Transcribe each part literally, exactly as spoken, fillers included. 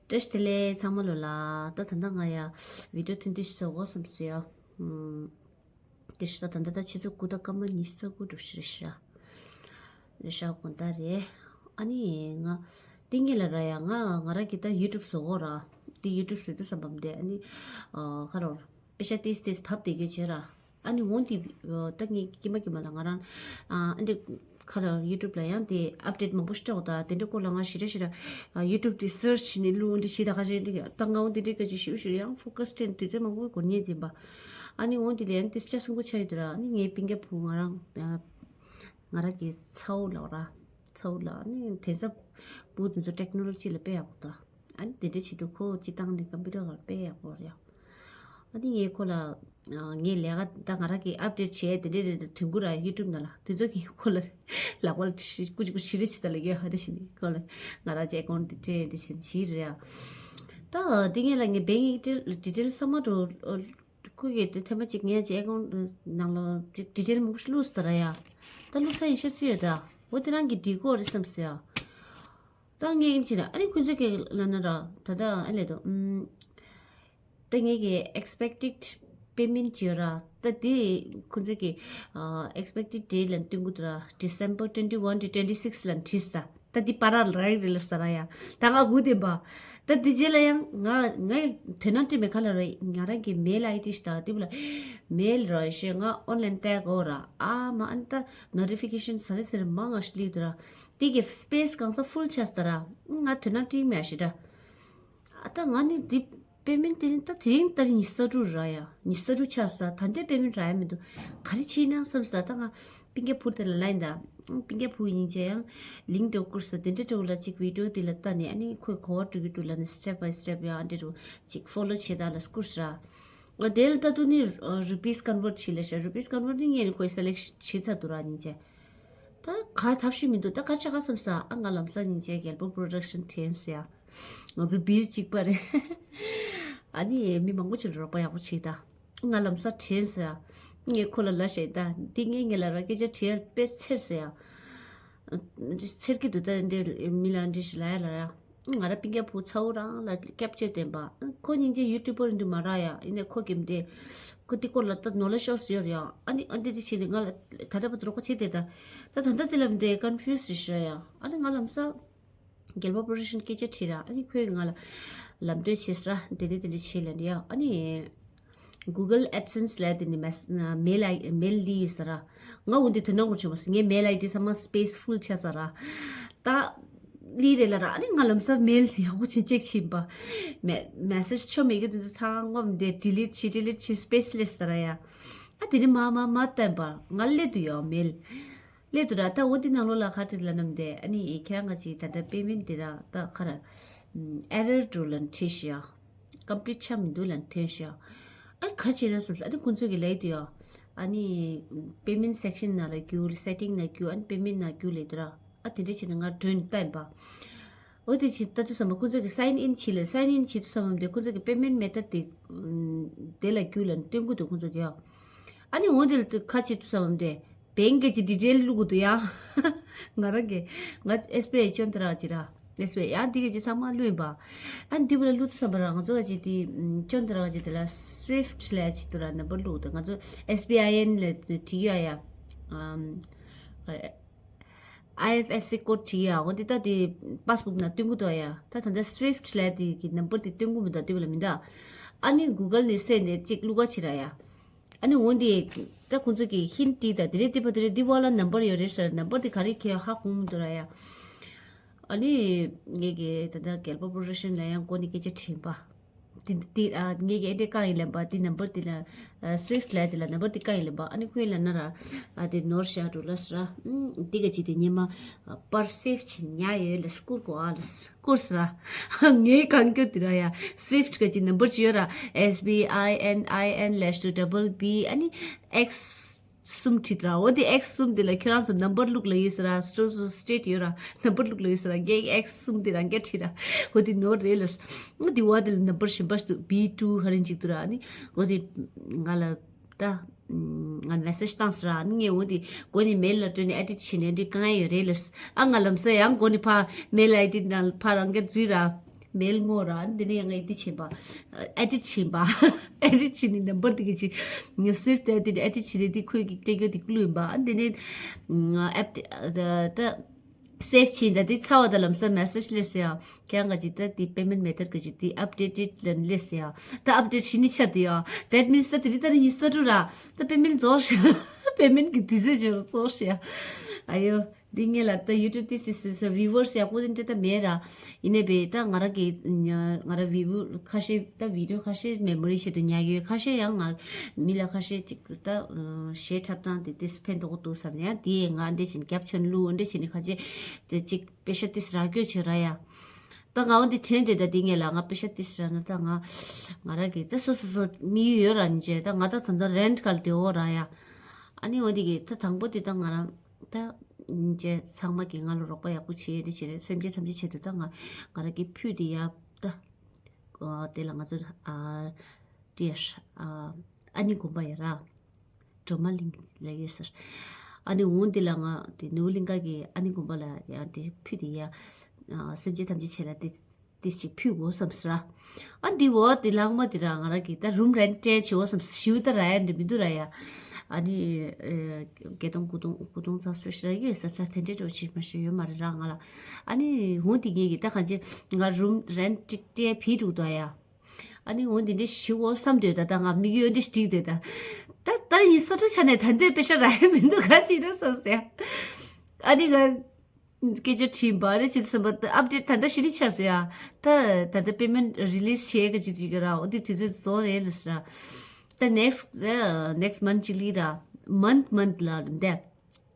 བཀྲ་ཤིས་བདེ་ལེགས་ཚང་མ་ལོ་ལ། ད་ད་ལྟ་ང་ཡ་བི་ཌིའོ་ཐུང་ཐུང་ཞིག་བཟོ་དགོས་བསམ་སོང་ཡ། ཨམ། དེ་ཤི་ད་ད་ད་ད་ཆུ་ཚོད་དགུ་དང་སྐར་མ་ཉི་ཤུ་རྩ་དགུ་འགྲོ་ཤི་རེད་ཤི་ར། རེད་ཤག་དགོང་དག་རེད། ཨ་ནི་ང་ཏིང་ངེ་ལ་ར་ཡ་ང་ང་ར་གི་ད་ཡུ་ཊུབ་བཟོ་དགོས་ར། དེ་ཡུ་ཊུབ་བཟོ་དུས་བསམ་པ་མ་དེ་ཨ་ནི་ཨ་ཁ་རོ་པེ་ཤ་ཏིས་ཏིས་བབ་དེ་གི་བྱོས་ར། ཨ་ནི་འོང་དེ་ད་ངས་ཀྱི་མ་ཀྱི་མ་ལ་ང་རང་ཨ་འདི་ཁ་ལ་ཡུ་ཊུབ་ལ་ཡང་དེ་ཨབ་ཌེཊ་མང་པོ་ཞིག་སྤྲད་འོ་ད་དེ་འདྲ་སྐོར་ལ་ང་ཞི་ར་ཞི་ར་ཡུ་ཊུབ་དེ་སར་ཆི་བྱས་ནས་ལུ་འདི་ཞི་ད་ཁ་ཞི་འདི་ད་ང་འོང་དེ་འདྲ་ག་ཅི་ཞུ་ཞུ་ཡང་ཕོ་ཀ་སི་ཅན་དུས་ཚོད་མང་པོ་འགོར་ཉེན་དེ་འབའ། ཨ་ནི་འོང་དེ་ལ་ཡང་དེ་ཅ་སུན་པོ་ཆ་ཡོད་དེ་ར། ཨ་ནི་ངའི་པིན་ཀ་བུ་ང་རང་ང་རང་གི་ཚ་བོ་ལ་ར་ཚ་བོ་ལ་ཨ་ནི་དེ་ཚ་བུ་དེ་ཚོ་ཊེག་ནོ་ལོ་ཇི་ལ་དཔེ་ཡག་པོ་ད། ཨ་ནི་དེ་འདྲ་བྱེད་དུས་ཁོ་སྤྱི་བཏང་ནས་ཀམ་པུ་ཊར་སྒང་དཔེ་ཡག་པོ་རེད། ཨ་ནི་ངས་ཁོ་ལ་ངས་ལས་ཀ་ད་ང་རང་གི་ཨབ་ཌེཊ་བྱས་དེ་འདྲ་རེད་དུས་འགོ་ར་ཡུ་ཊུབ་ནང་ལ་དེ་ཚོ་གི་ཁོ་ལ་ལག་པ་ལ་ཀུ་ཅི་ཀུ་ཞི་རེ་ཆི་ད་ལ་ཡོད་ཧ་དེ་བྱས་ནས་ཁོ་ལ་ང་རང་ཅེ་ཀོན་དེ་ཏྲེ་དེ་བྱས་ནས་ཞི་རེད་ཡ། ད་དེ་ངས་ལ་ངས་བེང་གི་ཌི་ཊེལ་ཌི་ཊེལ་ཚང་མ་འགྲོ། ཁོ་གིས་དེ་ཐེངས་མ་གཅིག་ངས་ཅེ་ཀོན་ནང་ལ་ཅིག་ཌི་ཊེལ་མང་པོ་ཞིག་བླུགས་ཟེར་ར་ཡ། ད་བླུགས་ཚར་ཡིན་ཤ་ཚི་ཡོད་ད། འོ་དེ་རང་གི་འགྲིག་གོ་རེད་བསམ་སོང་ཡ། ད་ངས་ཡིན་ཕྱིན་ཨ་ནི་ཁོ་ཚོས་ཀྱི་ལབ་ན་ར་ད་ད་ཨ་ལས་དོ། ཨམ། ད་ངས་ཀྱི་ཨེག་སི་པེག་ཊེཌ་པེ་མེན་ཊི་ཅིག་ཡོད་ར། ད་དེ་ཁོ་ཚོས་ཀྱི་ཨེག་སི་པེག་ཊེཌ་ཌེ་ཊི་ལ་སྟོན་གི་འདུག་ར། December twenty one to twenty six ལ་བྲིས་ས། ད་འདི་པ་ར་ར་རེད་ལ་ས་ར་ཡ། ད་ང་སྒུག་བསྡད་པ། ད་འདི་རྗེས་ལ་ཡང་ང་ང་དོན་དག་ཅི་མེད་ཁ་ལ་ར་ང་རང་གི་མེལ་ཨའི་ཌི་ཞིག་ད་དེ་བུ་ལ་མེལ་ར་ཤེས་ང་ཨོན་ལན་བལྟས་གོ་ར། ཨ་མ་ཨ་ནི་ད་ནོ་ཊི་ཕི་ཀེ་ཤན་ས་རེ་ས་རེ་མང་ང་ཞིག་སླེབས་འདུག་ར། དེ་གི་སི་པེ་སི་གང་ས་ཕུལ་ཆགས་ས་ར། ང་དོན་དག་ཅི་མེད་ཤི་ད། ཨ་ད་ང་ནི་འདི་པེ་མེན་ཊི་དེ་རིང་ད་དེ་རིང་ད་རིང་ཉི་ཤུ་རྩ་དྲུག་ར་ཡ། ཉི་ཤུ་རྩ་དྲུག་ཆགས་ས་ད་ལྟའི་པེ་མེན་ཊི་རག་ཡ་མི་འདུག་ག་རེ་བྱས་ན་བསམ་ས་ད་ང་པིན་ཀེ་ཕུར་དེ་ལ་ལན་ད། པིན་ཀེ་ཕུར་ཡིན་ཅེ་ཡང་ལིང་ཀྲི་བཀུར་ས་དེ་འདྲ་ཀྲི་ལ་གཅིག་བི་ཌིའོ་དེ་ལ་ལྟ་ནས་ཨ་ནི་ཁོས་གོ་བ་འགྲོ་གི་འདུག་ལ་ནི་སི་ཊེབ་བྷའི་སི་ཊེབ་ཡང་ཨ་འདྲ་རུ་གཅིག་ཕོ་ལོ་བྱེད་ད་ལ་བཀུར་ས་ར། ང་དེ་ལ་ལྟ་དུས་ནི་རུ་པིས་ཀོན་ཝར་ཊི་བྱེད་ལ་ཤ་རུ་པིས་ཀོན་ཝར་ཊི་ནི་ངས་ནི་ཁོས་སེ་ལེག་ཤན་བྱེད་ཚར་འདུག་ར་ཡིན་ཅེ། ད་ག་ཐབས་ཤེས་མི་འདུག་ད་ག་ཆ་ག་བསམ་ས་ཨ་ང་ལམ་སང་ཉིན་བྱས་རྒྱལ་པོ་པོ་རོ་ཌག་ཤན་དྲན་སོང་ཡ། ང་ཚོ་བིར་གཅིག་པ་རེད། ཨ་ནི་མི་མང་པོ་ཅིག་རོགས་པ་ཡག་པོ་བྱེད་ད། ང་ལམ་སང་དྲན་སོང་ཡ། ངས་ཁོ་ལ་ལབ་ཤེས་ད་འདི་ངས་ངས་ལ་ར་སྐད་ཆ་དྲིས་ཡ་དཔེ་ཚེར་སོང་ཡ། ཚེར་གི་འདུག་ད་འདི་མི་ལ་འདྲི་ཞིག་ལ་ཡ་ལ་ཡ། ང་ར་པིན་ཀེ་ཕུ་ཚ་བོ་རང་ལ་སྐྱབས་བཅོལ་བསྟན་པ། ཁོ་སྙིང་རྗེ་ཡུ་ཊུབ་པར་འདི་མ་རག་ཡ། ཡིན་ནའི་ཁོ་གིམ་དེ་ཁོ་དེ་སྐོར་ལ་ད་ནོ་ལེ་ཤོག་སུ་ཡོད་རེད་ཡ། ཨ་ནི་ཨ་འདི་དེ་བྱས་ཏེ་ང་ལ་ད་ལྟ་བར་དུ་རོགས་པ་བྱས་ཏེ་ད་ད་ད་ལྟ་དེ་ལ་མི་དེ་ཀོན་ཕིའུ་སི་ཞིག་རེད་ཡ། ཨ་ནི་ང་ལམ་སང་རྒྱལ་པོ་པོ་རོ་ཌག་ཤན་སྐད་ཆ་དྲིས་ར། ཨ་ནི་ཁོས་ང་ལ་ལམ་སྟོན་བྱས་ས་ར་དེ་དེ་དེ་འདྲ་བྱས་ལ་འདི་ཡ། ཨ་ནི་གུ་གལ་ཨེད་སེན་སི་ལ་དེ་ནི་མེལ་ཨའི་མེལ་ལི་ཡོད་ས་ར། ང་འོ་འདི་དོན་དག་གོ་ཆོད་མ་སོང་། ངའི་མེལ་ཨའི་ཌི་ཚང་མ་སི་པེ་སི་ཕུལ་ཆགས་ས་ར། ད་ལི་རེད་ལ་ར། ཨ་ནི་ང་ལམ་སང་མེལ་ཡག་པོ་ཅིག་ཅེག་བྱེད་པ། མེ་མེ་སེ་ཇི་ཆོ་མེད་གི་དུས་ཚོད་ཚང་མ་འདི་ཌི་ལིཊ་བྱེད་ཌི་ལིཊ་བྱེད་སི་པེ་སི་སླེབས་ས་ར་ཡ། ཨ་དེ་ནི་མ་མ་མ་བསྟན་པ་ང་སླེབས་དུས་ཡོད་མེལ་སླེབས་དུས་ར། ད་འོ་འདི་ནང་ལོགས་ལ་ཁ་བྲིས་ལ་ནམ་དེ་ཨ་ནི་ཁྱེད་རང་ག་ཅིག་ད་ལྟ་པེ་མེན་ཊི་དེ་ར་ད་ཁ་ར་ཨེ་རར་འགྲོ་ལ་འཁྲིད་ཤི་ཡ། ཀམ་པི་ལིཊ་ཆགས་མི་འདུག་ལབ་ཐོན་ཤག་ཨ་ག་བྱེད་ན་བསམ་སོང་། ཨ་ནི་ཁོང་ཚོ་གི་ལབ་དུས་ཡ། ཨ་ནི་པེ་མེན་ཊི་སེག་ཤན་ནང་ལ་རྒྱུགས། སེ་ཊིང་ནང་རྒྱུགས། ཨ་ནི་པེ་མེན་ཊི་ནང་རྒྱུགས་ལབ་དུས་ར། ཨ་དེ་འདྲ་བྱས་ནས་ང་མགྲོན་བཏབ་པ། འོ་དེ་བྱས་ད་དུས་ཙམ་པ་ཁོང་ཚོ་གི་སའིན་ཨིན་བྱེད་ལ། སའིན་ཨིན་བྱེད་དུས་ཙམ་པ་དེ་ཁོང་ཚོ་གི་པེ་མེན་ཊི་མེ་ཐོཌ་དེ་དེ་ལ་རྒྱུགས་ལབ་སྟོན་གི་འདུག་ཁོང་ཚོ་གི་ཡ། ཨ་ནི་འོ་དེ་ལ་ཁ་བྱེད་དུས་ཙམ་པ་དེ། བེང་གི་ཅིག་ཌི་ཊེལ་བླུག་དགོས་འདུག་ཡ། ང་རང་གི་ང་ཨེས་བི་ཨའི་ཅོན་ཏ་ར་ཅི་ར། ཨེས་བི་ཨའི་ཡང་འདི་གི་ཅིག་ཚང་མ་བླུགས་ཡིན་པ། ཨ་འདི་བ་ལ་བླུགས་ཚར་བ་ར་ང་ཚོ་ག་ཅིག་དེ་ཅོན་ཏ་ར་ག་ཅིག་དེ་ལ་སུའིཕ་ཊི་ལ་ཅིག་ཏུ་ར་ནམ་བར་བླུགས་འདུག་ང་ཚོ་ཨེས་བི་ཨའི་ཨེན་ལ་བྲིས་ཡོད་ཡ། ཨམ། ཨའི་ཨེཕ་ཨེས་སི་ཀོཌ་བྲིས་ཡ། འོ་འདི་ད་དེ་པ་སི་བུག་ནང་སྟོན་གི་འདུག་ཡ། ད་ད་ལྟ་སུའིཕ་ཊི་ལ་དེ་གི་ནམ་བར་དེ་སྟོན་གི་མི་འདུག་དེ་བ་ལ་མི་འདུག་ཨ་ནི་གུ་གལ་ནས་བཙལ་ནས་ཅིག་བླུགས་ག་ཕྱིན་ར་ཡ། ཨ་ནི་འོ་འདི། ད་ཁོང་ཚོ་གིས་ཧིན་ཊི་བྲིས་དང་དེ་རིང་དེ་བར་དུ་རེད། འདི་བ་ལ་ནམ་བར་ཡོད་རེད་ཟེར། ནམ་བར་དེ་ག་རེ་ཁྱེད་ཧ་གོ་མི་འདུག་ར་ཡ། ཨ་ནི་ངས་ཀྱི་ད་ལྟ་རྒྱལ་པོ་པོ་རོ་ཌག་ཤན་ལ་ཡང་སྒོ་ནས་སྐད་ཆ་དྲིས་པ། དེ་དེ་ཨ་ངས་ཀྱི་ཨེ་འདྲས་བཀག་ཡིན་ལབ་པ། དེ་ནམ་བར་དེ་ལ་ཨ་སུའིཕ་ཊི་ལ་དེ་ལ་ནམ་བར་དེ་བཀག་ཡིན་ལབ་པ། ཨ་ནི་ཁོས་ལབ་ན་ར། ཨ་དེ་ནོར་ཤག་འགྲོ་ལ་ཟེར་ར། ཨུམ་དེ་ག་ཅིག་དེ་ཉི་མ་པར་སེབ་བྱེད་ཉག་ཡོད་ལ་བསྐུར་གོ་ཨ་ལ་བསྐུར་ཟེར་ར། ངའི་གང་སྐྱོ་དེ་ར་ཡ། སུའིཕ་ཊི་ག་ཅིག་ནམ་བར་ཅིག་ཡོད་ར། S B I N I N slash double B ཨ་ནི་X གསུམ་བྲིས་དྲ། འོ་དེ་X གསུམ་དེ་ལ་ཁྱོད་རང་ཚོ་ནམ་བར་བླུགས་ལ་ཡིན་ཟེར་ར། སོ་སོ་སི་ཊེཊ་ཡོད་ར། ནམ་བར་བླུགས་ལ་ཡིན་ཟེར་ར། ངས་X གསུམ་དེ་རང་ག་བྲིས་ར། འོ་དེ་ནོར་རེད་ལ། འོ་དེ་བ་དེ་ལ་ནམ་བར་གཞན་པ་ཞིག་འདུག B two ཧ་རིན་ཅིག་འདུག་ར། ཨ་ནི་འོ་དེ་ང་ལ་ད་ང་མེ་སེ་ཇི་བཏང་ཟེར་ར། ཨ་ནི་ངས་འོ་དེ་མགོ་ནས་མེལ་ལ་སྤྲོད་ནས་ཨེ་ཌིཊ་བྱས་ནས་འདི་གང་ཡོད་རེད་ལ། ཨ་ང་ལམ་སང་ཡང་མགོ་ནས་ཕ་མེལ་ཨའི་ཌི་ནང་ཕ་རང་ག་འཛུལ་ར། མེལ་ངོ་ར། འདི་ནས་ཡང་ངས་འདི་བྱིན་པ། ཨེ་ཌིཊ་བྱིན་པ། ཨེ་ཌིཊ་བྱིན་ནས་ནམ་བར་འདི་གི་ཅིག་སུའིཕ་ཏུ་ཨེ་ཌིཊ་ཨེ་ཌིཊ་བྱིན་ནས་འདི་ཁོས་ཀྱི་སྤྲད་རྒྱུ་འདི་བླུགས་ཡིན་པ། འདི་ནས་ཨེབ་ད་སེབ་བྱིན་ད་འདི་ཚར་བ་ད་ལམ་སང་མེ་སེཇ་སླེབས་སོང་ཡ། ཁྱེད་རང་ག་ཅིག་ད་འདི་པེ་མེན་མེ་ཐོཌ་ག་ཅིག་འདི་ཨབ་ཌེ་ཊེཌ་ལ་སླེབས་སོང་ཡ། ད་ཨབ་ཌེཊ་བྱེད་ནི་ཆ་འདི་ཡ། That means ད་དེ་རིང་ད་རིང་ཉི་ཤུ་རྩ་དྲུག་ར། ད་པེ་མེན་རྫོགས་ཤག་པེ་མེན་གྱི་དུས་ཚོད་ཅིག་རྫོགས་ཤག་ཡ། ཨ་ཡོ། འདི་ངས་ལ་ད་ཡུ་ཊུབ་ཏི་སི་སི་སི་བིའུ་ཝར་སི་ཡག་པོ་དེ་འདྲ་ད་མེད་ར། ཡིན་ནའི་བས་ད་ང་རང་གི་ང་རང་བིའུ་ཁ་ཤས་ད་བི་ཌིའོ་ཁ་ཤས་མེ་མོ་རི་ཆེད་དུ་ཉར་གྱི་ཡོད། ཁ་ཤས་ཡང་ང་མི་ལ་ཁ་ཤས་ཅིག་ད་གཞས་འཁྲབ་སྟངས་དེ་ཏིས་ཕན་ཐོགས་འདུག་བསམ་ནས་ཡང་དེ་ང་འདྲ་བྱས་ནས་རྒྱབ་ཆོན་ལུ་འདྲ་བྱས་ནས་ཁ་ཆེ་དེ་ཅིག་པེ་ཤ་ཏིས་རག་སྐྱོ་བྱོས་ར་ཡ། ད་ང་འོ་འདི་དྲན་འདོད་ད་འདི་ངས་ལ་ང་པེ་ཤ་ཏིས་ར་ན་ད་ང་ང་རང་གི་ད་སོ་སོ་སོ་མི་ཡུལ་ཡོད་ར་ནི་བྱས་ད་ང་ད་ད་ད་རེན་ཊི་ག་ལ་བྲེ་འོ་ར་ཡ། ཨ་ནི་འོ་འདི་གི་ད་དང་པོ་དེ་ད་ང་རང་ད་ཉིན་བྱས་ཚང་མ་གི་ང་ལ་རོགས་པ་ཡག་པོ་བྱེད་དེ་བྱེད་རེད། སེམས་ཅན་ཐམས་ཅད་ཆེད་དུ་ད་ང་ང་རང་གི་ཕུད་དེ་ཡ་ད་དེ་ལ་ང་ཚོ་ཨ་ཏི་ཡ་ཨ་ཨ་ནི་དགོན་པ་ཡ་ར་སྒྲོལ་མ་གླིང་ལ་ཡོད་ཟེར། ཨ་ནི་འོང་དེ་ལ་ང་དེ་ནུ་བོ་གླིང་ཁ་གི་ཨ་ནི་དགོན་པ་ལ་ཡང་དེ་ཕུད་དེ་ཡ་སེམས་ཅན་ཐམས་ཅད་ཆེད་ལ་དེ། དེ་ཅིག་ཕུལ་དགོས་བསམ་སི་ར། ཨ་འདི་འོ་དེ་ལྷག་མ་དེ་ར་ང་རང་གིས་ད་རུམ་རེན་ཊི་སྤྲད་བྱེད་འོ་བསམ་སི་ཞིའུ་ད་ར་ཡ་འདི་མི་འདུག་ར་ཡ། ཨ་ནི་བརྒྱད་སྟོང་དགུ་སྟོང་དགུ་སྟོང་ཙམ་སོ་ཞིག་ར་ཡོད་ས་ས་དེ་འདྲས་འགྲོ་བྱེད་མ་ཤེས་ཡོད་མ་རེད་ར་ང་ལ། ཨ་ནི་འོ་དེ་ངེད་ཀྱིས་ད་གང་ཅི་ང་རུམ་རེན་ཊི་ཅིག་སྤྲད་ཕུལ་འདུག་ད་ཡ། ཨ་ནི་འོ་འདི་འདྲས་ཞིའུ་འོ་བསམ་འདོད་ད་ད་ང་མིག་ཡོད་འདྲས་ཞིག་འདོད་ད། ད་ད་ཡིན་ས་འཕྲོ་ཆ་ནས་ད་འདོད་པེ་ཤ་ར་ཡ་མི་འདུག་ག་ཅི་ད་བསམ་སི་ཡ། ཨ་ནི་ང་སྐད་ཆ་དྲིས་པ་རེད་ཅེས་བསམ་པ་ཨབ་ཌེཊ་ད་ལྟ་ཞི་ལི་ཆགས་སོ་ཡ། ད་ད་ལྟ་པེ་མེན་ཊི་རི་ལི་སི་བྱེད་ག་ཅིག་ཅིག་ར་འོ་དེ་དུས་ཚོད་རྫོགས་རེད་ལ་སི་ར། ད་ནེག་སི་ནེག་སི་མན་ཐི་ཅིག་ལི་ར་མན་ཐི་མན་ཐི་ལ་འདས་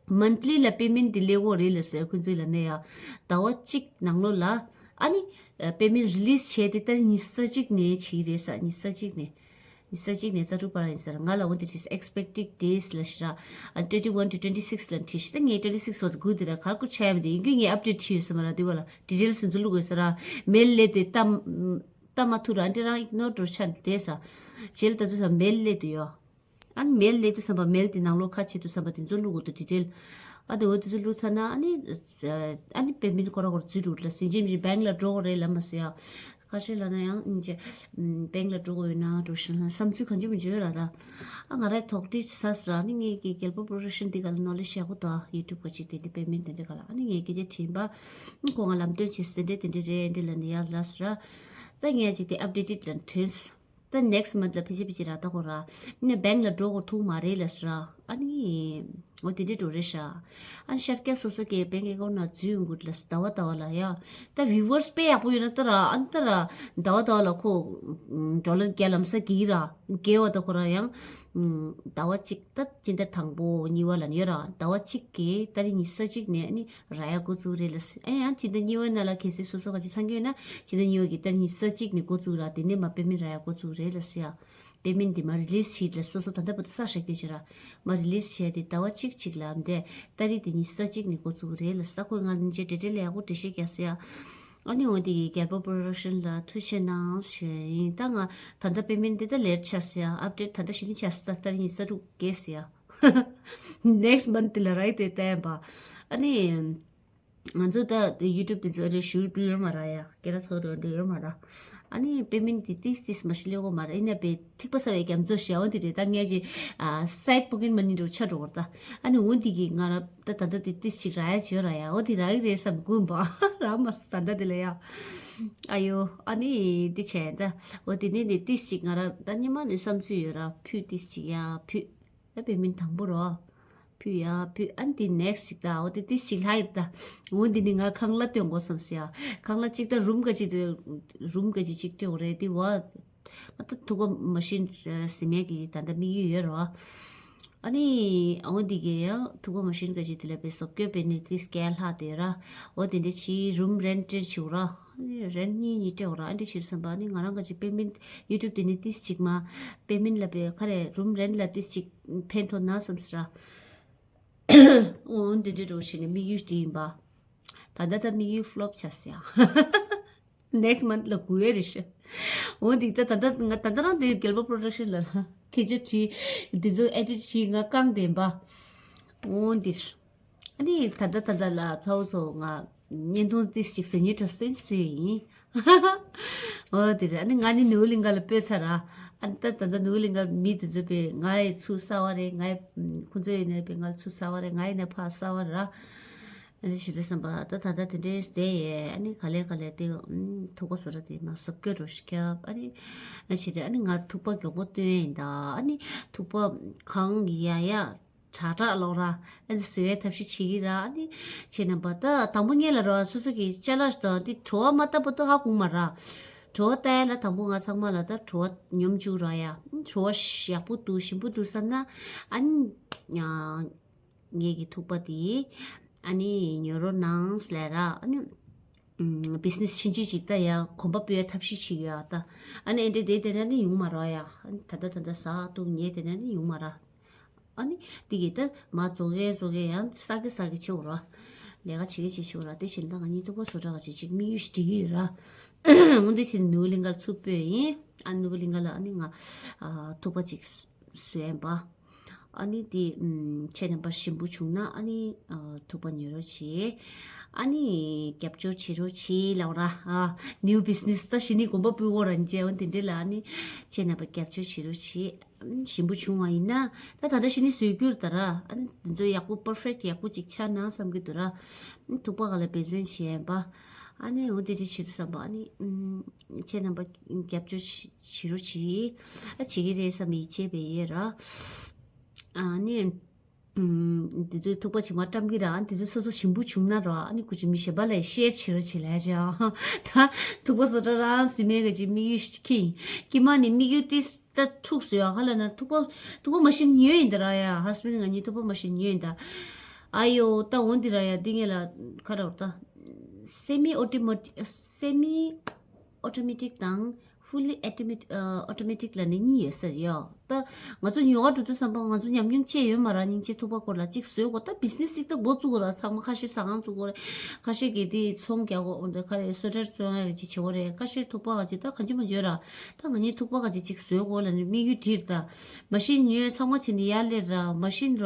མན་ཐི་ལི་ལ་པེ་མེན་ཊི་དེ་སླེབས་གོ་རེད་ལ་སི་ར། ཁོང་ཚོས་ལ་ནས་ཡ་ཟླ་བ་གཅིག་ནང་ལོགས་ལ་ཨ་ནི་པེ་མེན་ཊི་རི་ལི་སི་བྱས་ཏེ་ད་ཉི་ཤུ་རྩ་གཅིག་ནས་བྱེད་རེད་ས། ཉི་ཤུ་རྩ་གཅིག་ནས། ཉི་ཤུ་རྩ་གཅིག་ནས་རྩ་དྲུག་བར་ཡིན་ཟེར། ང་ལ་འོ་དེ་བྲིས་expected days ལ་ཞེ་དྲག་ཨ་twenty one to twenty six ལ་བྲིས་ཤི། ད་ངས་twenty six བར་དགོས་དེ་ར་གར་ཀུ་ཆ་ཡ་མི་དེ་ཡིན་རྒྱུ་ངས་ཨབ་ཌེཊ་བྱས་ཡོད་ས་མ་ར། དེ་བ་ལ་ཌི་ཊེལ་སི་ཚོ་བླུག་དགོས་ཟེར་ར། མེལ་སླེབས་དུས་ལྟ་ལྟ་མ་ཐུབ་ར་འདི་རང་ཨིག་ནོར་འགྲོ་ཆ་འདི་དེ་ས། རྗེས་ལ་ད་དུས་ས་མེལ་སླེབས་དུས་ཡོ། ཨ་ནི་མེལ་སླེབས་དུས་བསམ་པ་མེལ་དེ་ནང་ལོགས་ཁ་ཕྱེ་དུས་བསམ་པ་དེ་ཚོ་བླུག་དགོས་དུས་ཌི་ཊེལ། ཨ་དེ་འོ་དེ་ཚོ་བླུག་ཚར་ན་ཨ་ནི་ཨ་ནི་པེ་མེན་ཊི་ཁོ་ར་ཁོ་ར་འཛུལ་འགྲོ་ལ་སྲིད་འཇིམ་བཞིན་བེང་ལ་འགྲོ་དགོས་རེད་ལ་མ་ཟེར་ཡ། ཁ་ཤས་ལ་ན་ཡང་ཨིན་ཅེ། བེང་ལ་འགྲོ་དགོས་ཡོད་ན་འགྲོ་ཤི་ན་བསམ་ཚུལ་གང་བྱུང་མི་བྱོས་ར་ད། ཨ་ང་རའི་ཐོག་ཏི་ས་སི་ར་ནི་ངེད་ཀྱི་རྒྱལ་པོ་པོ་རོ་ཌག་ཤན་འདི་ག་ལ་ནོ་ལེ་ཇི་ཡག་པོ་དང་ཡུ་ཊུབ་ག་ཅིག་དེ་འདི་པེ་མེན་ཊི་དེ་འདྲ་ག་ལ་ཨ་ནི་ངེད་ཀྱི་དེ་དྲན་པ། ཁོ་ང་ལམ་སྟོན་བྱེད་སེ་འདྲེ་དེ་འདྲེ་རེད་འདྲེ་ལ་ནི་ཡག་ལ་སི་ར། ད་ངེད་ཅིག་དེ་ཨབ་ཌེ་ཊེཌ་ལ་ཐོན་སི། ད་ནེག་སི་མན་ཐི་ལ་ཕི་ཅི་ཕི་ཅི་ར་ད་ཁོ་ར། ནི་བེང་ལ་འགྲོ་དགོས་ཐུག་མ་རེད་ལ་སི་ར། ཨ་ནི། འོ་དེ་འདྲས་འགྲོ་རེད་ཤག་ཨ་ནི་ཤར་སྐྱ་སོ་སོ་གི་བེང་ཨེ་ཀའུན་ཊི་ནང་འཛུལ་ཡོང་དགོས་ལ་ཟླ་བ་ཟླ་བ་ལ་ཡ། ད་བིའུ་ཝར་སི་དཔེ་ཡག་པོ་ཡོད་ན་ད་ར་ཨ་ནི་ད་ར་ཟླ་བ་ཟླ་བ་ལ་ཁོ་ཌོ་ལར་བརྒྱ་ལམ་སང་གི་ར་བརྒལ་བ་ད་ཁོ་ར་ཡང་ཟླ་བ་གཅིག་ད་སྤྱི་ཟླ་དང་པོ་གཉིས་པ་ལ་ནི་ཡོད་ར་ཟླ་བ་གཅིག་གི་ཏ་རིག་ཉི་ཤུ་རྩ་གཅིག་ནས་ཨ་ནི་རག་ཡ་འགོ་བཙུགས་རེད་ལ་ཟེར། ཨ་ཡང་སྤྱི་ཟླ་གཉིས་པའི་ནང་ལ་གལ་སྲིད་སོ་སོ་ག་ཅིག་ཚང་གི་ཡོད་ན་སྤྱི་ཟླ་གཉིས་པ་གི་ཏ་རིག་ཉི་ཤུ་རྩ་གཅིག་ནས་འགོ་བཙུགས་ར་དེ་ནས་མ་པེ་མེན་ཊི་རག་ཡ་འགོ་བཙུགས་རེད་ལ་ཟེར་ཡ། པེ་མེན་ཊི་དེ་མ་རི་ལིས་བྱེད་ལ་སོ་སོ་ད་ལྟ་བར་དུ་བསགས་བཞག་རྒྱུ་བྱེད་ར། མ་རི་ལིས་བྱས་ཏེ་ཟླ་བ་གཅིག་གཅིག་ལ་འདས་ཏ་རིག་དེ་ཉི་ཤུ་རྩ་གཅིག་ནས་འགོ་བཙུགས་རེད་ལ་ཟེར། ཁོས་ང་ལ་ཉིན་བྱེད་འབྲེལ་འབྲེལ་ལ་ཡག་པོ་འགྲེལ་བཤད་རྒྱག་ཟེར་ཡ། ཨ་ནི་འོ་དེ་གི་རྒྱལ་པོ་པོ་རོ་ཌག་ཤན་ལ་ཐུགས་རྗེ་གནང་ཞུ་ཡིན། ད་ང་ད་ལྟ་པེ་མེན་ཊི་དེ་ད་ལེ་ཊི་ཆགས་ཟེར་ཡ། ཨབ་ཌེཊ་ད་ལྟ་ཞི་ནི་ཆགས་ཟེར། ཏ་རིག་ཉི་ཤུ་རྩ་དྲུག་བརྒལ་ཟེར་ཡ། ནེག་སི་མན་ཐི་ལ་རའི་ཏོའི་བསྟན་པ། ཨ་ནི། ང་ཚོ་ད་ཡུ་ཊུབ་དེ་ཚོ་རེ་ཞུ་དེ་ཡོད་མ་ར་ཡ། སྐད་ཐོག་རེ་འདི་ཡོད་མ་ར། ཨ་ནི་པེ་མེན་ཊི་དེ་ཏིས་ཏིས་མ་ཤི་ལེ་གོ་མ་ར། ཨིན་ན་པེ་ཐིག་པ་ས་བའི་རྒྱ་མཚོ་ཞེ་བོ་དེ་རེད། ད་ངས་ཀྱི་ཨ་སའིཌ་པོ་ཀེཊ་མ་ནི་འགྲོ་ཆ་འགྲོ་བར་ད། ཨ་ནི་འོ་དེ་གི་ང་ར་ད་ད་ད་དེ་ཏིས་ཅིག་ར་ཡ་བྱོས་ར་ཡ། འོ་དེ་ར་གི་རེད་བསམ་དགོས་པ་ར་མ་ས་ད་ད་དེ་ལ་ཡ། ཨ་ཡོ། ཨ་ནི་དེ་བྱས་ད་འོ་དེ་ནི་ནི་ཏིས་ཅིག་ང་ར་ད་སྙེ་མ་ནི་བསམ་ཚུལ་ཡོད་ར། ཕུད་ཏིས་ཅིག་ཡ་ཕུད། ཨ་པེ་མེན་ཊི་དང་པོ་རོ། ཕུད་ཡ་ཕུད། ཨ་ནི་དེ་ནེག་སི་ཅིག་ད་འོ་དེ་ཏིས་ཅིག་ལྷག་ཡིར་ད། འོ་འདི་ནི་ང་ཁང་གླ་སྟོན་དགོས་བསམ་སི་ཡ། ཁང་གླ་ཅིག་ད་རུམ་ག་ཅིག་དེ་རུམ་ག་ཅིག་ཅིག་སྤྲད་དགོས་རེད་དེ་བ། ང་ད་ཐུག་པ་མ་ཤི་ན་ཟེར་མེད་ཀྱི་ད་ལྟ་དམིགས་ཡུལ་ཡོད་རོ། ཨ་ནི་འོ་འདི་གི་ཡང་ཐུག་པ་མ་ཤི་ན་ག་ཅིག་དེ་ལ་པའི་སོབ་སྐྱོ་པའི་ནི་ཏིས་སྐལ་ལྷག་དེ་ར། འོ་དེ་འདྲ་ཅིག་རུམ་རེན་ཊི་སྤྲད་ཆུག་ར། རེན་ཊི་གཉིས་གཉིས་སྤྲད་དགོས་ར། ཨ་འདྲ་ཞིག་བསམ་པ་ཨ་ནི་ང་རང་ག་ཅིག་པེ་མེན་ཊི་ཡུ་ཊུབ་དེ་ནི་ཏིས་ཅིག་མ། པེ་མེན་ཊི་ལ་པའི་ཁ་རེ་རུམ་རེན་ཊི་ལ་ཏིས་ཅིག་ཕན་ཐོགས་ན་བསམ་སི་ར། འོ་འདི་འདྲ་འགྲོ་བྱས་ནས་དམིགས་ཡུལ་དེ་ཡིན་པ། ད་ལྟ་ད་དམིགས་ཡུལ་ཕི་ལོབ་ཆགས་སོང་ཡ། ནེག་སི་མན་ཐི་ལ་སྒུག་ཡས་རེད་ཤག་འོ་འདི་ད་ད་ལྟ་ང་ད་ལྟ་རང་འདི་རྒྱལ་པོ་པོ་རོ་ཌག་ཤན་ལ་ར་སྐད་ཆ་དྲིས། འདི་ཚོ་ཨེ་ཌིཊ་བྱས་ང་བཀང་བསྡད་པ། འོ་འདིར། ཨ་ནི་ད་ལྟ་ད་ལྟ་ལ་ཚ་བོ་ཚོ་ང་བརྙན་ཐུང་ཏིས་ཅིག་བཟོ་སྙིང་བྲོ་སེ་བཟོས་ཡིན། འོ་དེ་རེད། ཨ་ནི་ང་ནི་ནུ་ལིང་ག་ལ་སྤོས་ཚར་ར། ཨ་ནི་ད་ད་ལྟ་ནུ་ལིང་ག་མི་དེ་ཚོ་པས་ང་ཡི་ཚུར་ཟ་བ་རེད། ང་ཡི་ཁོང་ཚོ་ཡིན་ནའི་པས་ང་ལ་ཚུར་ཟ་བ་རེད། ང་ཡིན་ནའི་ཕར་ཟ་བ་ར། ཨ་ནི་ཞེ་དྲག་བསམ་པ་ད་ད་ལྟ་དེ་འདྲའི་བསྡད་ཡས། ཨ་ནི་ག་ལེ་ག་ལེ་དེ་ཐུག་པ་བཟོ་གྲྭ་དེ་མ་སོབ་སྐྱོ་འགྲོ་ཤི་ཁྱབ། ཨ་ནི་ཞེ་དྲག་ཨ་ནི་ང་ཐུག་པ་མགྱོགས་པོ་བཏོན་ཡིན་ད། ཨ་ནི་ཐུག་པ་གང་ཡ་ཡ། དྲག་དྲག་ལོག་ར། ཨ་ནི་བཟོ་བའི་ཐབས་ཤེས་བྱེད་ཀྱི་ར། ཨ་ནི་ཁྱེད་རྣམ་པ་ད་དང་པོ་ཉིད་ལ་རོ་སོ་སོ་གི་ཅ་ལག་དང་དེ་བྲོ་བ་མ་བཏབ་པ་ད་ཧ་གོ་མ་ར། བྲོ་བ་བཏབ་ཡ་ལ་དང་པོ་ང་ཚང་མ་ལ་ད་བྲོ་བ་ཉོམ་བཅུག་ར་ཡ། བྲོ་བ་ཡག་པོ་འདུག་ཞིམ་པོ་འདུག་བསམ་ན། ཨ་ནི་ངེད་ཀྱི་ཐུག་པ་དེ་ཨ་ནི་ཉོ་རོགས་གནང་ཟེར་ལབ་ར། ཨ་ནི་བི་ཛི་ནེ་སི་ཆུང་ཆུང་ཅིག་ད་ཡ་གོམ་པ་སྤོས་ཡ་ཐབས་ཤེས་བྱེད་ཀྱི་ཡ་ད། ཨ་ནི་ཨེ་འདྲ་དེ་དེ་ན་ནི་ཡོང་མ་ར་ཡ། ཨ་ནི་ད་ལྟ་ད་ལྟ་ཟ་འདུག་ཉལ་དེ་ན་ནི་ཡོང་མ་ར། ཨ་ནི་དེ་གི་ད་མ་བཙོང་གི་བཙོང་གི་ཡང་ས་གི་ས་གི་བྱེད་འོ་ར། ལས་ཀ་བྱེད་གི་བྱེད་བྱེད་འོ་ར། དེ་བཞིན་ད་ང་གཉིས་ཐུག་པ་བཟོ་གྲྭ་ག་ཅིག་ཅིག་དམིགས་ཡུལ་ཞིག་སྒྲིག་གི་ཡོད་ར། འོ་དེ་བཞིན་ནུ་གླིང་ག་ལ་ཚུར་སྤོས་ཡིན། ཨ་ནུ་གླིང་ག་ལ་ཨ་ནི་ང་ཨ་ཐུག་པ་ཅིག་བཟོས་ཡིན་པ། ཨ་ནི་དེ་ཁྱེད་རྣམ་པ་ཞིམ་པོ་བྱུང་ན་ཨ་ནི་ཐུག་པ་ཉོ་རོགས་བྱེད། ཨ་ནི་རྒྱབ་སྐྱོར་བྱེད་རོགས་བྱེད་ལབ་ར། ཨ་ནིའུ་བི་ཛི་ནེ་སི་ད་གཞི་ནས་གོམ་པ་སྤོས་འོ་ར་འཇལ་འོ་དེ་འདྲ་ལ་ཨ་ནི་ཁྱེད་རྣམ་པ་རྒྱབ་སྐྱོར་བྱེད་རོགས་བྱེད། ཞིམ་པོ་བྱུང་བ་ཡིན་ན་ད་ད་ལྟ་ཤི་ནི་བཟོས་རྒྱུར་ད་ར། ཨ་ནི་འདི་ཚོ་ཡག་པོ་པར་ཕེག་ཡག་པོ་ཅིག་ཆགས་ན་བསམ་གྱི་འདུག་ར། ཐུག་པ་ག་ལ་འབད་བརྩོན་བྱས་ཡིན་པ། ཨ་ནི་འོ་དེ་ཅིག་བྱེད་དུ་བསམ་པ། ཨ་ནི་ཁྱེད་རྣམ་པ་རྒྱབ་སྐྱོར་བྱེད་རོགས་བྱེད། ཨ་བྱེད་ཀྱི་རེད་བསམ་ཡིད་ཆེས་འབད་ཡས་ར། ཨ་ནི་འདི་ཚོའི་ཐུག་པ་ཇི་མ་བཀྲམ་གྱི་ར། ཨ་འདི་ཚོ་སོ་སོ་ཞིམ་པོ་བྱུང་ན་ར། ཨ་ནི་སྐུ་མཁྱེན་མི་གཞན་པ་ལ་ཤེར་བྱེད་རོགས་བྱེད་ལབ་བྱས། ཨ་ད་ཐུག་པ་བཟོ་གྲྭ་རང་སྲིད་མེད་ག་ཅིག་དམིགས་ཡུལ་ཁྱི་ཁྱི་མ་ནི་དམིགས་ཡུལ་ཏིས། ད་འཁྲུགས་སོ་ཡ། ཧ་ལ་ན་ཐུག་པ་ཐུག་པ་མ་ཤིན་ཉོས་ཡིན་ད་ར་ཡ། ཧ་སི་བེན་ང་གཉིས་ཐུག་པ་མ་ཤིན་ཉོས་ཡིན་ད། ཨ་ཡོ་ད་འོ་འདི་ར་ཡ། འདི་ངེད་ལ་ཁ་ར་བར་ད་སེ་མི་ཨོ་ཏོ་མ་ཊིག་སེ་མི་ཨོ་ཏོ་མེ་ཊིག་དང་ཕུ་ལི་ཨོ་ཏོ་མེ་ཊིག་ཨོ་ཏོ་མེ་ཊིག་ལ་ནི་གཉིས་ཡོད་ས་རེད་ཡ། ད་ང་ཚོ་ཉོ་ག་འགྲོ་དུས་བསམ་པ་ང་ཚོ་ཉམས་མྱོང་ཅི་ཡོད་མ་ར། སྙིང་རྗེ་ཐུག་པ་སྐོར་ལ་གཅིག་བཟོས་གོ། ད་བི་ཛི་ནེ་སི་ཅིག་ད་འགོ་བཙུགས་གོ་ར། ཚང་མ་ཁ་ཤས་ཟ་ཁང་བཙུགས་གོ་རེད། ཁ་ཤས་ཀྱིས་དེ་ཚོང་རྒྱག་གོ། ཁ་རེ་སོ་ཊར་བཙོང་ཡ་གི་ཅིག་བྱེད་གོ་རེད། ཁ་ཤས་ཐུག་པ་ག་ཅིག་ད་གང་ཅི་མ་བརྗོད་ར། ད་ང་གཉིས་ཐུག་པ་ག་ཅིག་ཅིག་བཟོས་གོ་ལ་ནི་དམིགས་ཡུལ་བྲིས་ད། མ་ཤིན་ཉོས་ཚང་མ་བྱས་ནས་ཡར་སླེབས་ར། མ་ཤིན་ར་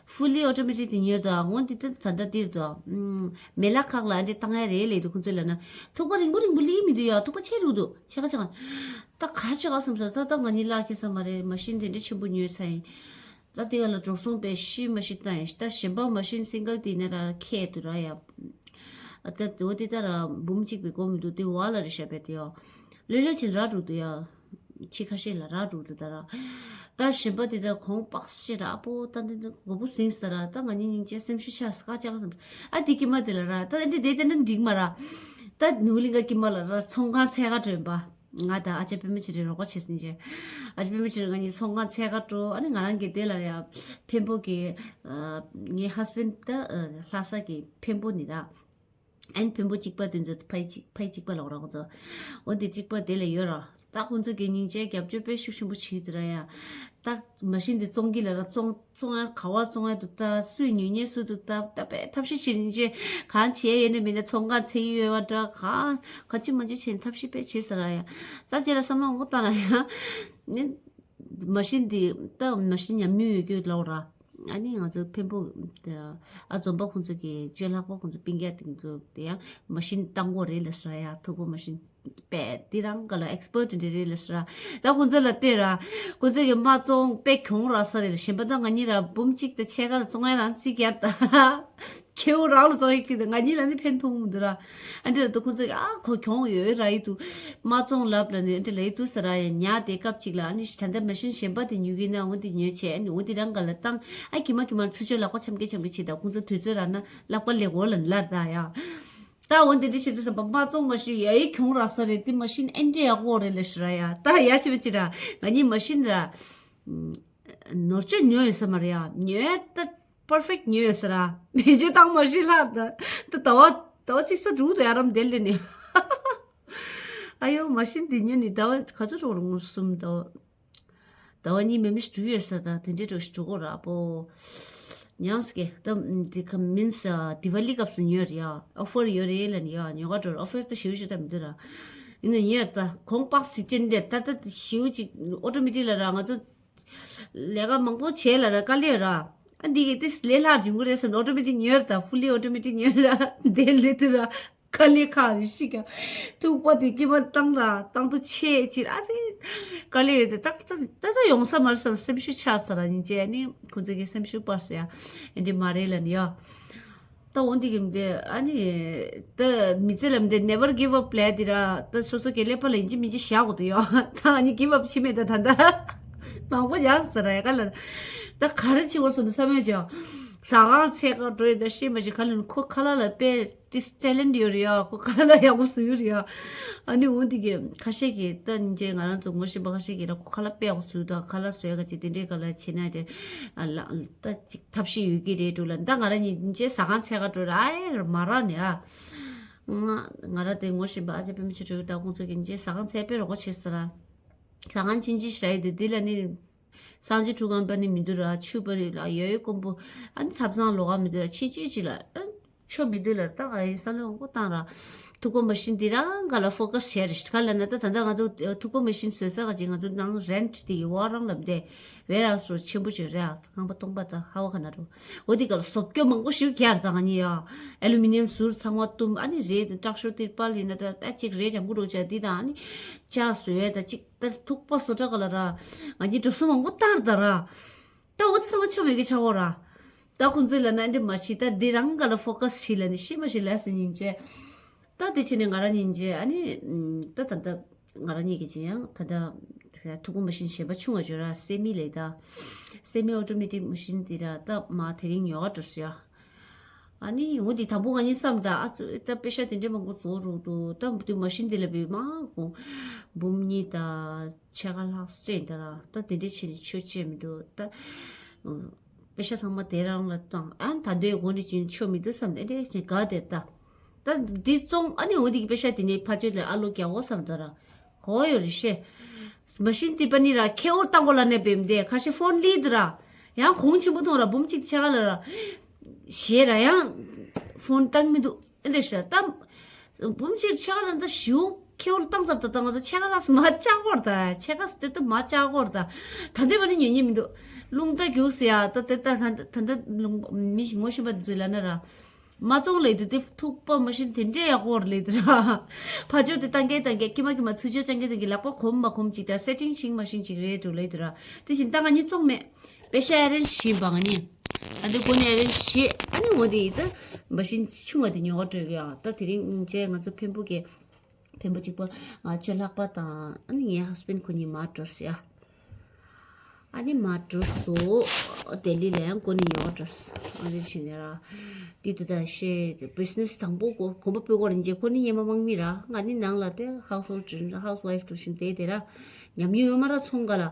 ཕུ་ལི་ཨོ་ཏོ་མེ་ཊིག་དེ་ཉོས་ད། འོ་འདི་ད་ད་ད་འདིར་ད་མེ་ལ་ཁག་ལ་འདི་བཏང་ཡ་རེད་ལབ་དུས་ཁོང་ཚོས་ལབ་ན་ཐུག་པ་རིང་པོ་རིང་པོ་སླེབས་མི་འདུག་ཡ། ཐུག་པ་ཆད་འགྲོ་འདུག་ཆད་ཁ་ཆད་ཁ། ད་ག་ཆད་ཁ་བསམ་ས། ད་ད་ང་གཉིས་ལག་ཁྱེར་ས་མ་རེད། མ་ཤིན་དེ་འདྲ་ཆེན་པོ་ཉོས་ཚར་ཡིན། ད་དེ་ག་ལ་འགྲོ་སོང་དཔེ་ཤི་མ་ཤི་བཏང་ཡིན། ད་གཞན་པ་མ་ཤིན་སིང་གལ་དེ་ནས་ད་ཁྱད་དུ་ར་ཡ། ད་འོ་དེ་ད་ར་འབུམ་གཅིག་པའི་སྒོ་མི་འདུག་དེ་བ་ལ་རེ་ཤ་བས་དེ་ཡོ། ལོས་ལོས་ཅིག་ར་འགྲོ་འདུག་ཡ། ཕྱི་ཁ་ཤས་ལ་ར་འགྲོ་འདུག་ད་ར། ད་གཞན་པ་དེ་ད་གོང་པགས་ཤེ་ར་པོ་ད་འདི་འདི་མགོ་པོ་ཟིང་ས་ར། ད་ང་གཉིས་སྙིང་རྗེ་སེམས་ཤུགས་ཆག་ས་ཀ་ཅག་སམ། ཨ་དེ་ཀྱི་མ་དེ་ལ་ར། ད་འདི་དེ་དེ་འདྲ་འགྲིག་མ་ར། ད་ནུ་ལིང་ག་ཀྱི་མ་ལ་ར་ཚོང་ཁང་འཚོལ་ག་འགྲོ་ཡིན་པ། ང་དང་ཨ་ཅག་པད་མ་ཆུ་རིན་རོགས་པ་བྱས་ཟིན་རྗེས། ཨ་ཅག་པད་མ་ཆུ་རིན་ང་གཉིས་ཚོང་ཁང་འཚོལ་ག་འགྲོ། ཨ་ནི་ང་རང་གི་དེ་ལ་ཡ་འཕན་པོ་གི་ངའི་ཧ་སི་བེན་ད་ལྷ་ས་གི་འཕན་པོ་ནི་ར། ཨ་ནི་འཕན་པོ་གཅིག་པ་དེ་ཚོ་ཕ་ཡི་གཅིག་ཕ་ཡི་གཅིག་པ་ལོག་ར་ཁོ་ཚོ། འོ་དེ་གཅིག་པ་དེ་ལ་ཡོད་ར། ད་ཁོ་ཚོ་གི་སྙིང་རྗེ་རྒྱབ་སྐྱོར་དཔེ་ཤུགས་ཆེན་པོ་བྱེད་དེ་ར་ཡ། ད་མ་ཤིན་དེ་བཙོང་གི་ལ་ར་བཙོང་བཙོང་ཡ་ག་བ་བཙོང་ཡ་འདུག་ད་སུས་ཉོ་ཉེ་སུ་འདུག་ད་ད་དཔེ་ཐབས་ཤེས་བྱེད་ཉིན་ཅེ་གང་བྱས་ཡོད་ན་མིན་ན་ཚོང་ཁང་ཚེ་ཡི་ཡོད་བ་འདྲ་གང་ག་ཅི་མ་ཅི་བྱས་ཐབས་ཤེས་དཔེ་བྱེད་ས་ར་ཡ། ད་ཅེ་ལ་བསམ་བློ་འོ་བཏང་ར་ཡ། ནི་མ་ཤིན་དེ་ད་མ་ཤིན་ཉམས་མྱོང་ཡོད་རྒྱུ་ལོག་ར། ཨ་ནི་ང་ཚོ་འཕན་པོ་ཨ་འཛོམས་པ་ཁོང་ཚོ་གི་གཅོད་ལྷག་པ་ཁོང་ཚོ་སྤུན་ཀྱག་དེ་ཚོ་དེ་ཡང་མ་ཤིན་བཏང་གོ་རེད་ལ་ས་ར་ཡ། ཐུག་པ་མ་ཤིན། པས་དེ་རང་ག་ལ་ཨེག་སི་པར་ཊི་འདྲ་རེད་ལ་ཟེར་ར། ད་ཁོ་ཚོ་ལ་ལྟོས་ར། ཁོ་ཚོ་ཡོད་མ་བཙོང་དཔེ་གྱོང་རག་ས་རེད། གཞན་པ་ད་ང་གཉིས་ར་འབུམ་གཅིག་དང་ཕྱེད་ཀ་ལ་བཙོང་ཡ་རང་རྩིས་རྒྱབ་ད། ཁེའུ་རང་ལ་བཙོང་ཡ་ཁྱི་ད་ང་གཉིས་ལ་ནི་ཕན་ཐོགས་མི་འདུག་ར། ཨ་འདྲ་ལ་ད་ཁོ་ཚོ་ཨ་ཁོ་གྱོང་ཡོད་ར་ཡི་འདུག་མ་བཙོང་ལབ་ལ་ནི་ཨ་འདྲ་ལ་ཡི་འདུག་ཟེར་ར་ཡ། ཉག་དེ་སྐབས་གཅིག་ལ་ཨ་ནི་ད་ལྟ་མ་ཤིན་གཞན་པ་དེ་ཉོ་གི་ན་འོ་དེ་ཉོས་བྱས་ཨ་ནི་འོ་དེ་རང་ག་ལ་བཏང་ཨ་གི་མ་གི་མ་ཚུར་ཆོད་ལག་པ་འཆམ་གེ་འཆམ་གེ་བྱེད་ད་ཁོ་ཚོ་དུས་ཚོད་རག་ན་ལག་པ་ལེགས་འོ་ལ་ནི་ལར་ད་ཡ། ད་འོ་འདི་འདྲ་བྱེད་དུས་ཙམ་པ་མ་བཙོང་མ་ཤི་ཡ་ཡི་གྱོང་རག་ས་རེད། དེ་མ་ཤིན་ཨེ་འདྲ་ཡག་པོ་རེད་ལ་ཤི་ར་ཡ། ད་ཡ་ཆེ་བ་ཅི་ར་ང་གཉིས་མ་ཤིན་ར་ནོར་བཅོས་ཉོས་ཡོད་ས་མ་རེད་ཡ། ཉོས་ད་པར་ཕེག་ཉོས་ཡོད་ས་ར་མེ་ཇེ་བཏང་མ་ཤི་ལ་ད་ད་ཟླ་བ་ཟླ་བ་གཅིག་ས་དྲུག་ཏུ་ཡ་རམ་དེ་ལས་ནི་ཨ་ཡོ་མ་ཤིན་དེ་ཉོས་ནི་ཟླ་བ་ག་ཚོད་རོགས་རུང་གསུམ་ཟླ་བ། ཟླ་བ་གཉིས་མེ་མི་ཞིག་འགྲུལ་ཡོད་ས་དང་དེ་འདྲའི་འགྲོ་ཞིག་འགྲོ་གོ་ར་པོ། ཉངས་ཀྱི་ད་དེ་ཁ་མིན་ས་དི་ཝ་ལི་སྐབས་སུ་ཉོས་རེད་ཡ། ཨོ་ཕར་ཡོད་རེད་ལ་ནི་ཡ་ཉོ་ག་འགྲོ་ར། ཨོ་ཕར་ད་ཞེ་པོ་ཞིག་ད་མི་འདུག་ར། ཡིན་ན་ཉོས་ད་གོང་པག་སི་ཅན་དེ་ད་ད་ཞེ་པོ་ཅིག་ཨོ་ཏོ་མེ་ཊིག་ལ་ར་ང་ཚོ་ལས་ཀ་མང་པོ་བྱས་ལ་ར་དཀའ་ལས་ར། ཨ་འདི་གི་དེ་ལས་སླ་འཇུང་གི་རེད་བསམ་ཨོ་ཏོ་མེ་ཊིག་ཉོས་ད་ཕུ་ལི་ཨོ་ཏོ་མེ་ཊིག་ཉོས་ར་དེ་ལས་དུ་ར། དཀའ་ལས་ཁག་ཞིག་ཀྱང་ཐུག་པ་དེ་སྐྱེས་མ་བཏང་ལ་བཏང་དུ་ཆེ་ཕྱིར་ཨ་ཙི་དཀའ་ལས་ཡོད་དེ་ཏག་ཏག་ཏག་ཏག་ཡོང་ས་མར་ས་སེམས་ཤུགས་ཆག་ས་ར་ཉིན་བྱས་ནི་ཁོ་ཚོ་གི་སེམས་ཤུགས་སྤར་ས་ཡ་ཨེ་འདི་མ་རེད་ལ་ནི་ཡ། ད་འོ་འདི་གི་མི་དེ་ཨ་ནི་ད་མི་ཚེ་ལ་མི་དེ་never give up ལས་དེ་ར་ད་སོ་སོ་གི་ཀླད་པ་ལ་ཡིན་གཅིག་མིན་གཅིག་བཞག་དགོས་དུ་ཡོ། ད་ཨ་ནི་give up བྱེད་མེད་ད་ད་ད་མང་པོ་ཡག་ས་ར་ཡ་ག་ལ་ད་ག་རེ་བྱེད་དགོས་སོང་བསམ་ཡོད་ཅིང་ཟ་ཁང་ཚད་ཀ་འགྲོ་ཡོད་ད་ཤེས་མ་ཤེས་ག་ལ་ཁོ་ཁ་ལ་ལ་དཔེ་ཏིས་talent ཡོད་རེད་ཡ། ཁོ་ཁ་ལ་ཡག་པོ་བཟོ་ཡོད་རེད་ཡ། ཨ་ནི་འོ་འདི་གི་ཁ་ཤས་ཀྱི་ད་ཉིན་བྱས་ང་རང་ཚོ་ངོ་ཤེས་པ་ཁ་ཤས་ཀྱི་ར་ཁོ་ཁ་ལ་དཔེ་ཡག་པོ་བཟོ་ད་ཁ་ལ་བཟོ་ཡ་ག་ཅིག་དེ་འདྲའི་ག་ལ་བྱེད་ན་དེ་ཨ་ལ་ད་ཅིག་ཐབས་ཤེས་ཡོད་ཀྱི་རེད་འགྲོ་ལ། ད་ང་ར་ཉིན་བྱས་ཟ་ཁང་ཚད་ཀ་འགྲོ་ར་ཨེ་མ་ར་ནི་ཨ། ང་ང་ར་དེ་ངོ་ཤེས་པ་ཨ་ཅག་པད་མ་ཆོས་སྒྲོན་ད་ཁོང་ཚོ་གི་ཉིན་བྱས་ཟ་ཁང་ཚད་དཔེ་རོགས་པ་བྱེད་ས་ར། ཟ་ཁང་ཆིན་ཆི་ཞིག་ར་ཡོད་དེ་དེ་ལ་ནི། སངས་རྒྱས་ཁྲུས་ཁང་པ་ནི་མི་འདུག་ར་ཆུ་པ་རི་ལ་ཡོད་ཡོད་ཀོན་པོ་ཨ་ནི་ཐབ་ཚང་ལོགས་ཀ་མི་འདུག་ར་ཆིན་ཆི་ཞིག་ལ་ཨ་ཆོ་མི་འདུག་ལ་ད་ང་ཡི་ས་ལོ་མགོ་བཏང་ར་ཐུག་པ་མ་ཤིན་དེ་རང་ག་ལ་focus བྱས་རེ་ཞིག་ག་ལ་ན་ད་ད་ད་ང་ཚོ་ཐུག་པ་མ་ཤིན་བཟོས་ས་ག་ཅིག་ང་ཚོ་ནང་rent དེ་ཡི་བ་རང་ལབ་དེ་warehouse རུ་ཆེན་པོ་ཅིག་རེད་ཨ། ཁང་པ་སྟོང་པ་དང་ཧ་བ་ཁ་ན་རུ་འོ་དེ་ག་ལ་བཟོ་བཅོས་མང་པོ་ཞིག་རྒྱག་ར་ད་ང་གཉིས་ཡ་aluminium ཟུར་ཚང་མ་བཏུམ་ཨ་ནི་རེད་ཀྲག་ཤོར་ཏིར་པལ་ཡིན་ན་ད་ད་ཅིག་རེད་ཅང་གུ་རུ་ཅག་འདི་དང་ཨ་ནི་ལྕགས་བཟོས་ད་ཅིག་ད་ཐུག་པ་བཟོ་གྲྭ་ག་ལ་ར། ང་གཉིས་འགྲོ་སོང་མང་པོ་བཏང་ར་ད་ར། ད་འོ་ད་ཚང་མ་ཆོ་མེད་གི་ཆ་འོ་ར། ད་ཁོང་ཚོས་ལ་ན་འདི་མ་བྱེད་ད་འདི་རང་ག་ལ་focus བྱེད་ལ་ནི་ཤི་མ་ཤི་ལ་སི་ཉིན་བྱས། ད་དེ་བྱས་ནས་ང་རང་ཉིན་བྱས་ཨ་ནི་ད་ད་ད་ང་རང་ཉིད་ཀྱི་བྱས་ཡང་ད་ད་ཐུག་པ་མ་ཤིན་གཞན་པ་ཆུང་བ་བྱོས་ར་སེ་མི་ལས་ད། སེ་མི་ཨོ་ཊོ་མེ་ཊིག་མ་ཤིན་དེ་ར་ད་མ་དེ་རིང་ཉོ་ག་འགྲོ་སོ་ཡ། ཨ་ནི་འོ་འདི་དང་པོ་ང་གཉིས་བསམ་ད་ཨ་ཙི་ད་པེ་ཤ་དེ་འདྲས་མང་པོ་བཟོ་རུག་འདུག་ད་འདི་མ་ཤིན་དེ་ལ་བི་མ་གོ་འབུམ་གཉིས་དང་ཕྱེད་ཀ་ལྷག་སྤྲད་ད་ར་ད་དེ་འདྲས་བྱས་ནས་ཆོ་བྱས་མི་འདུག་ད་པེ་ཤ་ཚང་མ་དེ་རང་ལ་བཏང་ཨ་ད་འདོད་གོ་འདྲས་བྱས་ནས་ཆོ་མི་འདུག་བསམ་ཨེ་འདྲས་བྱས་དགའ་དེ་ད་ད་འདི་བཙོང་ཨ་ནི་འོ་འདི་གི་པེ་ཤ་དེ་ནས་ཕ་ཆོས་ལ་ཨ་ལོ་རྒྱག་འོ་བསམ་ད་ར་གོ་ཡོད་རེད་ཤེ། མ་ཤིན་དེ་པ་ནི་ར་ཁེ་འོར་བཏང་གོ་ལ་ནས་བེམ་དེ་ཁ་ཤས་ཕོན་ལི་དུ་ར་ཡང་གོང་ཆེན་པོ་མཐོང་ར་འབུམ་གཅིག་ཕྱེད་ཀ་ལ་ར། ཞེས་ར་ཡང་ཕོན་བཏང་མི་འདུག་ཨེ་འདྲ་ཤ་ད། འབུམ་གཅིག་ཕྱེད་ཀ་ལ་ད་ཞིའུ་ཁེའུ་ལ་བཏང་ཚར་ད་ད་ང་ཚོ་ཕྱེད་ཀ་ལ་སུ་མ་བཅག་གོ་ར་ད་ཕྱེད་ཀ་སུ་དེ་ད་མ་བཅག་གོ་ར་ད། ད་འདི་བ་ནི་ཉོ་ཉི་མི་འདུག་རླུང་རྟ་རྒྱུགས་སི་ཡ་ད་དེ་ད་ད་ད་ད་རླུང་མི་ཞིག་ངོ་ཤེས་པ་འདི་ཚོས་ལ་ན་ར། མ་བཙོང་ལས་དུ་དེ་ཐུག་པ་མ་ཤིན་དེ་འདྲས་ཡག་པོ་རེད་ལས་དུ་ར། ཕ་ཆོས་དེ་ཏང་གེ་ཏང་གེ་ཀི་མ་ཀི་མ་ཚུ་ཆོས་ཅང་གེ་ཏང་གེ་ལག་པ་གོམ་མ་གོམ་ཅིག་ད་སེ་ཊིང་ཤིང་མ་ཤིན་ཅིག་རེད་འགྲོ་ལས་དུ་ར། དེ་བཞིན་ད་ང་གཉིས་བཙོང་མེད། པེ་ཤ་ཨ་རེན་ཞིབ་བང་ནི། ཨ་འདི་གོ་ནི་ཨ་རེན་ཞེ་ཨ་ནི་འོ་དེ་ཡིན་ད། མ་ཤིན་ཆུང་བ་དེ་ཉོ་བ་སྤྲོད་གི་ཡང་ད་དེ་རིང་ཅེ་ང་ཚོ་འཕན་པོ་གི་འཕན་པོ་གཅིག་པོ་ང་ཆོས་ལྷག་པ་དང་ཨ་ནི་ངའི་ཧ་སི་བེན་ཁོ་གཉིས་མར་འགྲོ་སི་ཡ། ཨ་ནི་མར་འགྲོ་སོ། ལྡི་ལི་ལ་ཡང་གོ་ནི་ཉོ་བ་འགྲོ་སི་ཨ་ནི་བྱས་ནས་ར། དེ་དུ་ད་ཤེ་བི་ཛི་ནེ་སི་དང་པོ་གོ་གོམ་པ་སྤོས་གོ་ར་ཉིན་རྗེ་ཁོ་ནི་ཉེ་མ་མང་མི་ར་ང་ནི་ནང་ལ་དེ་ཧའུ་སི་ཧོལ་ཌར་ཧའུ་སི་ཝའི་ཕི་འགྲོ་བཞིན་དེ་དེ་ར། ཉམས་མྱོང་ཡོད་མ་ར་ཚོང་ག་ལ།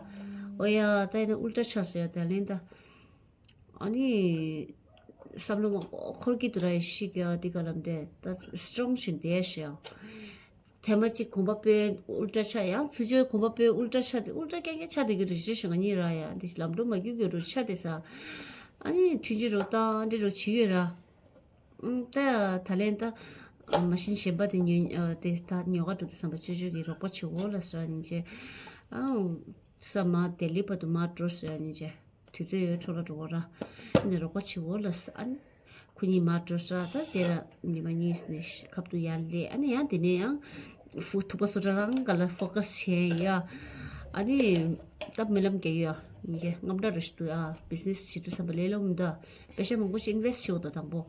ཨོ་ཡ་ད་ཡིན་ན་ཨུལ་ཏྲ་ཆགས་སོ་ཡ་ད་ལན་ད། ཨ་ནི། བསམ་བློ་མང་པོ་འཁོར་གྱི་འདུག་ར་ཡེ་ཤི་གི་ཨ་འདི་ག་ལམ་དེ་ད་སི་ཊོང་ཞིག་དེ་ཤི་ཨ། ཐེངས་མ་གཅིག་གོམ་པ་སྤོས་ཨུལ་ཏྲ་ཆགས་ཡང་ཚུར་ཕྱོགས་གོམ་པ་སྤོས་ཨུལ་ཏྲ་ཆགས་དེ་ཨུལ་ཏྲ་རྐྱང་རྐྱང་ཆགས་དེ་གི་རེ་ཞིག་ཞིག་ང་གཉིས་ར་ཡ་འདི་ལམ་འགྲོ་མ་རྒྱུག་རྒྱུག་རུ་ཆགས་དེ་ས། ཨ་ནི་ཁྲུན་ཆི་རུ་བཏང་འདི་རུ་བྱི་ཡོད་ར། ཨུམ་ད་ད་ལན་ད་མ་ཤིན་གཞན་པ་དེ་ཉོ་ཨ་དེ་ད་ཉོ་ག་འགྲོ་དུས་བསམ་པ་ཅོ་ཅོ་གི་རོགས་པ་བྱེད་འོ་ལ་ཟེར་བ་ཉིན་བྱས། ཨང་། ས་མ་ལྡི་ལི་བར་དུ་མ་འགྲོ་ཟེར་བ་ཉིན་བྱས། དུས་ཚོད་ཡོད་འཕྲོ་ལ་འགྲོ་བ་ར། ཨ་ནི་རོགས་པ་བྱེད་འོ་ལ་ཟེར་ཨ་ནི། ཁོ་གཉིས་མ་འགྲོ་ཟེར་ད་དེ་ལ་ཉི་མ་གཉིས་ནས་ཁབ་ཏུ་ཡར་ལས་ཨ་ནི་ཡང་དེ་ནས་ཡང་། ཕུ་ཐུག་པ་བཟོ་གྲྭ་རང་ག་ལ་ཕོ་ཁ་སི་བྱས་ཡ། ཨ་ནི། སྟབས་མི་ལམ་རྒྱག་ཡོད་ཨ། ཡིན་གྱི་རྔམ་སྐྲག་རེ་ཞིག་འདུག་ཨ། བི་ཛི་ནེ་སི་བྱེད་དུས་བསམ་པ་ལས་སླ་པོ་མི་འདུག་ཨ། པེ་ཤ་མང་པོ་ཞིག་ཨིན་ཝེ་སི་ཊི་བྱེད་འོ་ད་དང་པོ།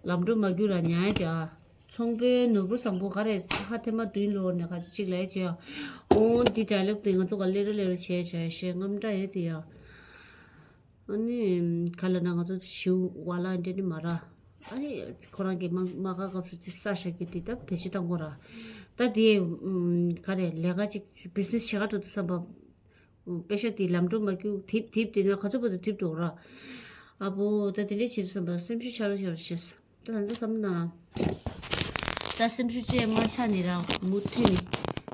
ལམ་འགྲོ་མ་རྒྱུག་ར་ཉལ་ཡ་ཅིག་ཨ། ཚོང་དཔོན་ནོར་བུ་བཟང་པོ་ག་རེ་ཧ་ཐེ་མ་བདུན་ལོ་ནས་ག་ཅིག་ལས་ཅིག་ཨ། ཨོ་འདི་ཌའི་ལོག་དེ་ང་ཚོ་ག་ལེ་རེ་ལེ་རེ་བྱས་བྱས་ཞེས་རྔམ་སྐྲག་ཡོད་དེ་ཡ། ཨ་ནི། ག་ལ་ན་ང་ཚོ་ཞིའུ་ཝ་ལ་འདྲེ་ནི་མ་ར། ཨ་ནི། ཁོ་རང་གི་མ་མ་ག་སྐབས་སུ་ཅི་ས་ཤ་གི་དེ་ད་བེད་སྤྱོད་བཏང་གོ་ར། ད་དེ། ག་རེ་ལས་ཀ་ཅིག་བི་ཛི་ནེ་སི་བྱེད་ག་འགྲོ་དུས་བསམ་པ། པེ་ཤ་དེ་ལམ་འགྲོ་མ་རྒྱུག་དིབ་དིབ་དེ་ན་ག་ཚོད་པོ་དེ་དིབ་འགྲོ་ར། ཨ་བོ་ད་དེ་འདྲས་བྱེད་དུས་བསམ་པ་སེམས་ཤུགས་ཆག་ར་ཆག་ར་ཤེས། ད་ང་ཚོ་བསམ་ན། ད་སེམས་ཤུགས་ཅེས་མ་ཆག་ནི་ར་མུ་མཐུད་ནི།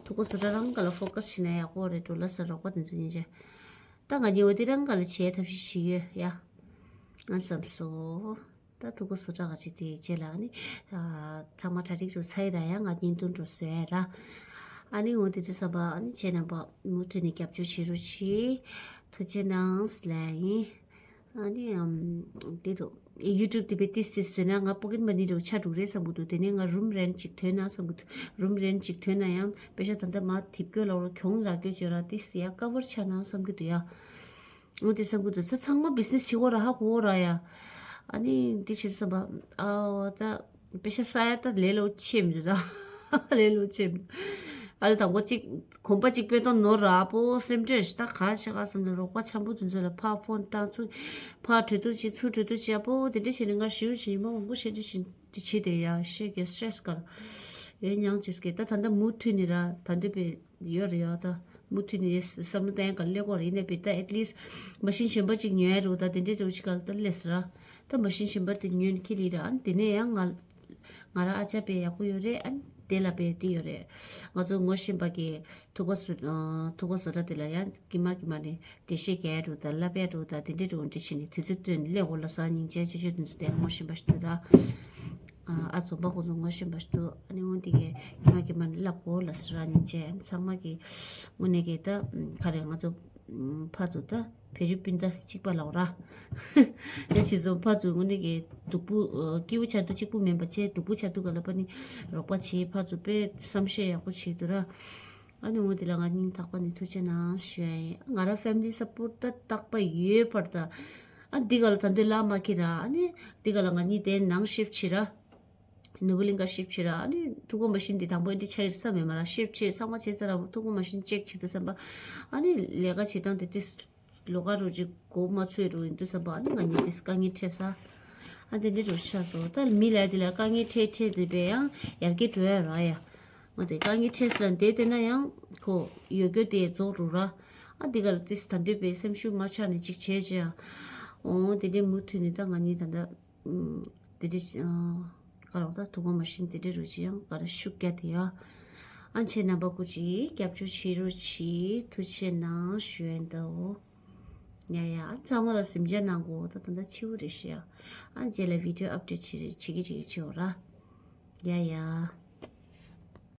ཐུག་གོ་བཟོ་གྲྭ་རང་ག་ལ་ཕོ་ཁ་སི་བྱེད་ན་ཡག་པོ་རེད་འགྲོ་ལ་ས་རོགས་པ་དེ་ཚོ་ཉིན་བྱས། ད་ང་གཉིས་འོ་དེ་རང་ག་ལ་བྱེད་ཐབས་ཤེས་ཤིག་ཡོད་ཡ། ང་བསམ་སོ། ད་ཐུག་པ་བཟོ་གྲྭ་ག་ཅིག་དེ་རྗེས་ལ་ཨ་ནི། ཚང་མ་གྲ་སྒྲིག་རུ་ཚར་ཡི་ར་ཡ་ང་བརྙན་ཐུང་འགྲོ་བཟོས་ཡ་ར། ཨ་ནི་འོ་དེ་དེ་བསམ་པ་ཨ་ནི་ཁྱེད་རྣམ་པ་མུ་མཐུད་ནས་རྒྱབ་སྐྱོར་བྱེད་རོགས་གྱིས། ཐུགས་རྗེ་གནང་ལན་ཡིན། ཨ་ནི་ཨམ་དེ་དུ་ཡུ་ཊུབ་དེ་བས་ཏིས་ཏིས་བཟོས་ན་ང་པོ་ཀེཊ་མ་ནི་རུ་ཆ་འགྲོ་རེད་བསམ་གི་འདུག་དེ་ནས་ང་རུམ་རེན་ཊི་ཅིག་ཐོན་ན་བསམ་གི་འདུག་རུམ་རེན་ཊི་ཅིག་ཐོན་ན་ཡང་པེ་ཤ་ད་ལྟ་མ་ཐིབ་སྐྱོ་ལ་རོ་གྱོང་ར་སྐྱོ་ཅེ་ར་ཏིས་ཡ་ཀ་བར་ཆ་ན་བསམ་གི་འདུག་ཡ། འོ་དེ་བསམ་གི་འདུག་ཚ་ཚང་མ་བི་ཛི་ནེ་སི་བྱེད་གོ་ར་ཧ་གོ་ར་ཡ། ཨ་ནི་འདི་བྱེད་བསམ་པ་ཨ་ད་པེ་ཤ་ས་ཡ་ད་ལས་ལོ་ཆེ་མི་འདུག་ད་ལས་ལོ་ཆེ་མི་འདུག་ཨ་ལ་དང་པོ་གཅིག་གོམ་པ་གཅིག་པོ་ཏོ་ནོར་ར་པོ་སེམས་ཁྲལ་ཞིག་ད་ག་ཆེ་ག་བསམ་ནས་རོགས་པ་འཆམ་པོ་དེ་ཚོ་ལ་ཕ་ཕོན་བཏང་ཚུགས་ཕ་གྲོས་བསྡུར་བྱེད་ཚུར་གྲོས་བསྡུར་བྱེད་པོ་དེ་འདྲ་བྱས་ནས་ང་ཞིའུ་ཞིག་མ་མང་པོ་བཤད་འདྲ་ཞིག་དེ་བྱེད་དེ་ཡ་ཤེས་ཀྱི་སི་ཊེ་རེ་སི་ག་ལ་ཡོད་མྱང་བཅུས་ཀྱི་ད་ད་ལྟ་མུ་མཐུད་ནས་ར་ད་འདོད་པའི་ཡོད་རེད་ཡ། ད་མུ་མཐུད་ནས་བསམ་བློ་བཏང་ཡ་ག་ལེགས་གོ་རེད། ཡིན་ནའི་བི་ད་ཨེཊ་ལིསི་མ་ཤིན་གཞན་པ་ཅིག་ཉོ་ཡ་རེད། ད་དེ་འདྲའི་འདྲ་བོ་ཞིག་ག་ལ་ད་ལས་སི་ར་ད་མ་ཤིན་གཞན་པ་དེ་ཉོས་ནས་ཁྱེར་ཡིན་ར། ཨ་ནི་དེ་ནས་ཡང་ང་ང་རང་ཨ་ཅག་དཔེ་ཡག་པོ་ཡོད་རེད། ཨ་ནི་དེ་ལ་དཔེ་དེ་ཡོད་རེད། ང་ཚོ་ངོ་ཤེས་པ་གི་ཐུག་པ་བཟོ་ཐུག་པ་བཟོ་གྲྭ་དེ་ལ་ཡང་ཀྱི་མ་ཀྱི་མ་ནས་འགྲེལ་བཤད་རྒྱག་ཡ་འགྲོ་ད་ལབ་ཡ་འགྲོ་ད་དེ་འདྲའི་འགྲོ་འདྲ་བྱས་ནས་དུས་ཚོད་བཏོན་ལས་འོ་ལ་ས་སྙིང་རྗེ་ཆོས་ཆོས་དུས་ཚོད་དེ་ངོ་ཤེས་པ་ཞིག་འདུག་ར། ཨ་ཨ་ཚོ་པ་ཁོ་ཚོ་ངོ་ཤེས་པ་ཞིག་འདུག་ཨ་ནི་འོ་དེ་གས་ཀྱི་མ་ཀྱི་མ་ནས་ལབ་འོ་ལ་ས་ར་སྙིང་རྗེ། ཨ་ནི་ཚང་མ་གི་དངོས་གནས་གི་ད་ག་རེ་ང་ཚོ་ཕ་ཚོ་ད་བེ་རི་སྤུན་ཟླ་གཅིག་པ་ལབ་ར། ཡ་ཆེ་ཚོ་ཕ་ཚོ་དངོས་གནས་གི་སྡུག་པོ་སྐྱིད་པོ་ཆགས་དུས་གཅིག་པུ་མིན་པ་བྱས་སྡུག་པོ་ཆགས་དུས་ག་ལ་པ་ནི་རོགས་པ་བྱེད། ཕ་ཚོ་དཔེ་བསམ་ཤེས་ཡག་པོ་བྱེད་དུས་ར། ཨ་ནི་འོ་དེ་ལ་ང་སྙིང་ཐག་པ་ནས་ཐུགས་རྗེ་གནང་ཞུ་ཡ་ཡིན། ང་རང་ཕེ་མི་ལི་སབ་པོར་ཊི་ད་རྟག་པ་ཡོད་པར་ད། ཨ་འདི་ག་ལ་ད་འདོད་ལ་མ་ཁི་ར། ཨ་ནི་འདི་ག་ལ་ང་གཉིས་དེ་ནང་ཤིབ་ཆི་ར། ནུ་བུ་གླིང་ག་ཤིབ་ཆི་ར། ཨ་ནི་ཐུག་པ་མ་ཤིན་འདི་དང་པོ་འདི་ཆ་ཡིར་ས་མེད་མ་ར་ཤིབ་ཆི་ཚང་མ་བྱས་ཚར་ར་ཐུག་པ་མ་ཤིན་ཅེག་བྱེད་དུས་བསམ་པ། ཨ་ནི་ལས་ཀ་བྱེད་སྟངས་དེ་ཏིས་ལོ་ཀ་རུ་ཅིག་གོ་མ་ཚོད་རུ་ཡིན་དུས་བསམ་པ། ཨ་ནི་ང་གཉིས་ཏིས་དཀའ་ངལ་འཕྲད་ས། ཨ་དེ་འདྲ་རུ་ཆགས་སོང་། ད་མི་ལ་དེ་ལ་དཀའ་ངལ་འཕྲད་འཕྲད་དེ་བས་ཡང་ཡར་རྒྱས་འགྲོ་ཡ་ར་ཡ། ང་དེ་དཀའ་ངལ་འཕྲད་ས་ལ་འདས་དེ་ན་ཡང་ཁོ་ཡོད་རྒྱུ་དེ་རྫོགས་རུ་ར། ཨ་འདི་ག་ལ་ཏིས་ད་འདོད་པའི་སེམས་ཤུགས་མ་ཆག་ནས་ཅིག་བྱས་ཅི་ཡ། འོ་དེ་འདྲའི་མུ་མཐུད་ནས་ད་ང་གཉིས་ད་ད། དེ་འདྲ་ཞིག་ཨ་ག་རེ་ད་ཐུག་པ་མ་ཤིན་དེ་འདྲ་རུ་ཅི་ཡང་ག་རེ་ཤུགས་རྒྱག་དེ་ཡ། ཨ་ཆེ་རྣམ་པ་སྐུ་ཅིག་སྐྱབས་བཅོལ་བྱེད་རོགས་གྱིས་ཐུགས་རྗེ་གནང་ཞུ་ཡན་དོ། ཡ་ཡ། ཨ་ཚང་མ་ལ་གཟིམ་འཇག་གནང་གོ། ད་ད་ད་ཕྱི་པོ་རེད་ཤི་ཡ། ཨ་རྗེས་ལ་བི་ཌི་ཡོ་ཨབ་ཌེཊ་བྱེད་རེ་བྱེད་ཀྱི་བྱེད་ཀྱི་བྱེད་འོ་ར། ཡ་ཡ།